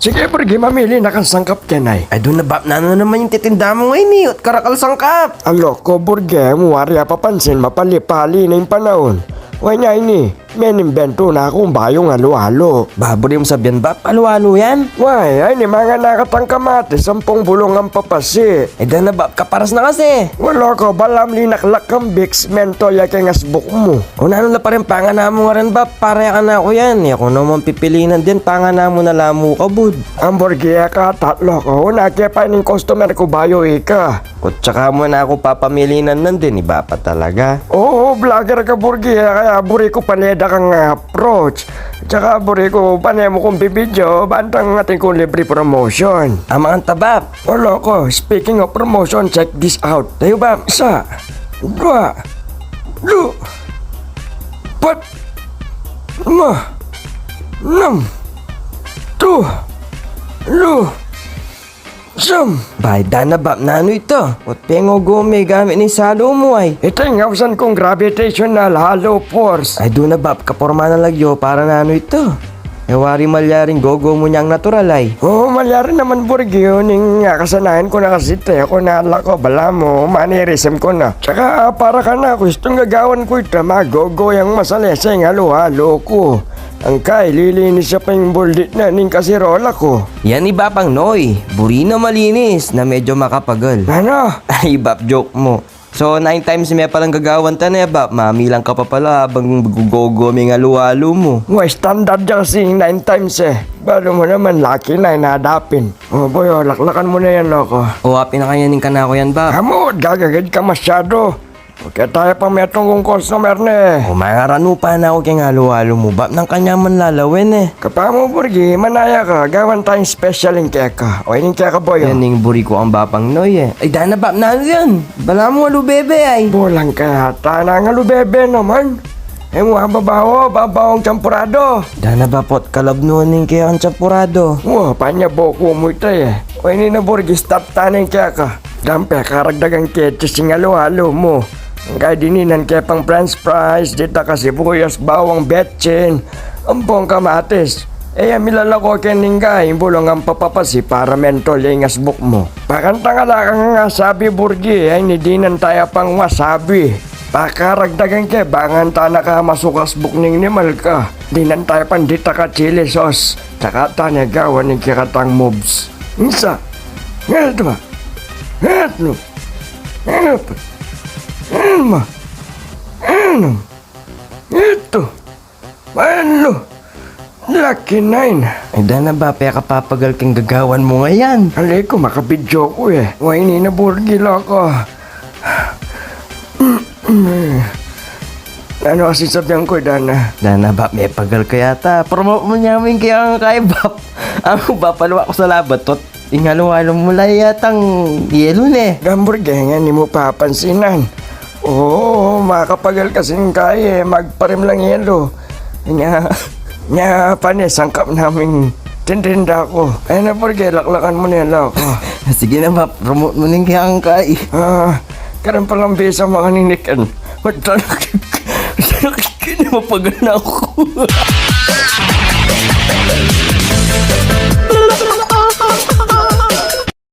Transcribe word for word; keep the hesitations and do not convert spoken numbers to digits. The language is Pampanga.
Sige, Burgi, mamili na kang sangkap keni. Ay, dana, Bap, nanu naman ing titinda mu ngeni? Ot karakal sangkap. Ala ko, Burgi, e mu wari apapansin, mapali-pali na ing panaun. Wa, ini, menimbento na kung bayung alu-alu. Ba, buri mung sabian, Bap, alu-alu yan? Wa, ini, manganaka tang kamatis ampong bulung ampapasi. Ay, dana, Bap, kaparas na kasi. Wa, loko, balamu linaklak kang Vicks, mentol ya keng asbuk mu. O nanu la pa rin panganan mu ngarin, Bap, para ya kanaku yan. E ku naman pipilinan din, panganan mu na la mu kabud. Ang Burgi, e ka, tatlo ko. Una ke pa ining customer ku bayu ika. Kung tsaka mu na ku papamilinan nandin, iba pa talaga. Oo, vlogger ka, Burgi, e, kaya buri ku pane da kang approach. Tsaka buri ku pane mu kung bibidyo, bantang atin kung libre promotion. Amangan ta, Bap. O loko, speaking of promotion, check this out. Tayu, Bap. Isa, dua, tlu, pat, lima, nam, tu, lu, sam. Bay, dana, Bap, nanu ita? Ot pengogo me gamit ning salu mu, ay? Ita ing ausan kung gravitational halo force. Ay, dana, Bap, kaporma na lagyu, para nanu ita? E wari malyaring gogo mu nyang natural, ay? O, malyari naman, Burgi, uling akasanayan ku na kasi ita, e ku na ala ko, balamu, mannerism ku na. Tsaka, para kanaku, istung gagawan ku ita, magogo yang masalese ing alu-alu ku. Angkay, lilinis ya pa ing buldit na ning kasirola ku. Yan i Bapang Noy, buri na malinis na medyo makapagal. Nanu? Ay, Bap, joke mu. So, nine times me palang gagawan ta ne, Bap. Mamilang ka pa pala habang gogo me ing alu-alu mu. Wa, standard ya kasi ing nine times, e. Balu mu naman, lucky nine adapin. O, boy, o, laklakan mu na yan, loko. O, apin na kaya ning kanaku yan, Bap. Amu, gagagad ka masyadu. Keta ya pa metung kung customer ne. O, mangaranu pa na ku keng alu-alu mu, Bap, nang kanyaman lalawen, e. Kapamu, Burgi, manaya ka, gawan tang special ing keka. O, ining keka, boy, o. Yan ing buri ku, ang Bapang Noy, e. Ay, dana, Bap, nanu yan? Balamu alubebe, ay? Bolang ka yata, nang alubebe naman. E mu, ababaw, ababaw ing champurado. Dana, Bap, ot kalabnuan ning kekang champurado. Wa, panyabo ku mu ita, e. O, ini na, Burgi, start ta na ing keka. Dang pekaragdagan ke cheese ing alu-alu mu. Angkay dininan ke pang french fries, ditak a sibuyas, bawang, betsin, ampong kamatis. E ya milalako keni ngeni ing bulung ampapasi para mentol ya ing asbuk mu. Bakanta ala kang asabi, Burgi, e, ini dinan ta ya pang wasabi. Pakaragdagan ke, bang antang nakamasuk asbuk ning nimal ka. Dinan ta ya pang ditak a chili sauce. Tsaka ta ne gawan ing kekatang moves. Isa. Ngetu. Ngetu. Epat. Lima. Enam. Pitu. Walu. Lucky nine. Ay, dana, Bap, pekapapagal keng gagawan mu ngeni. Alay ku, makabidyo ku, e. Wa, ini na, Burgi, loko. Nanu kasi sabian ku, dana? Dana, Bap, mepagal ka yata. Promote mu ne mu ing kekang angkay, Bap. Aku, Bap, paluwa ku sa labat, ot ing alu-alu mu la yatang yelu ne. Gambur gengan, e mu papansinan. O, makapagal kasi ing angkay, e, magparim lang yelu. Nya, nya pane sangkap naming tintinda ku. Ay na, Burgi, laklakan mu ne, loko. Sige na, Bap, promote mu ne ing kekang angkay. A, karin palang bisa makaninikan. Matalakit, matalakit keni, mapagal na ku.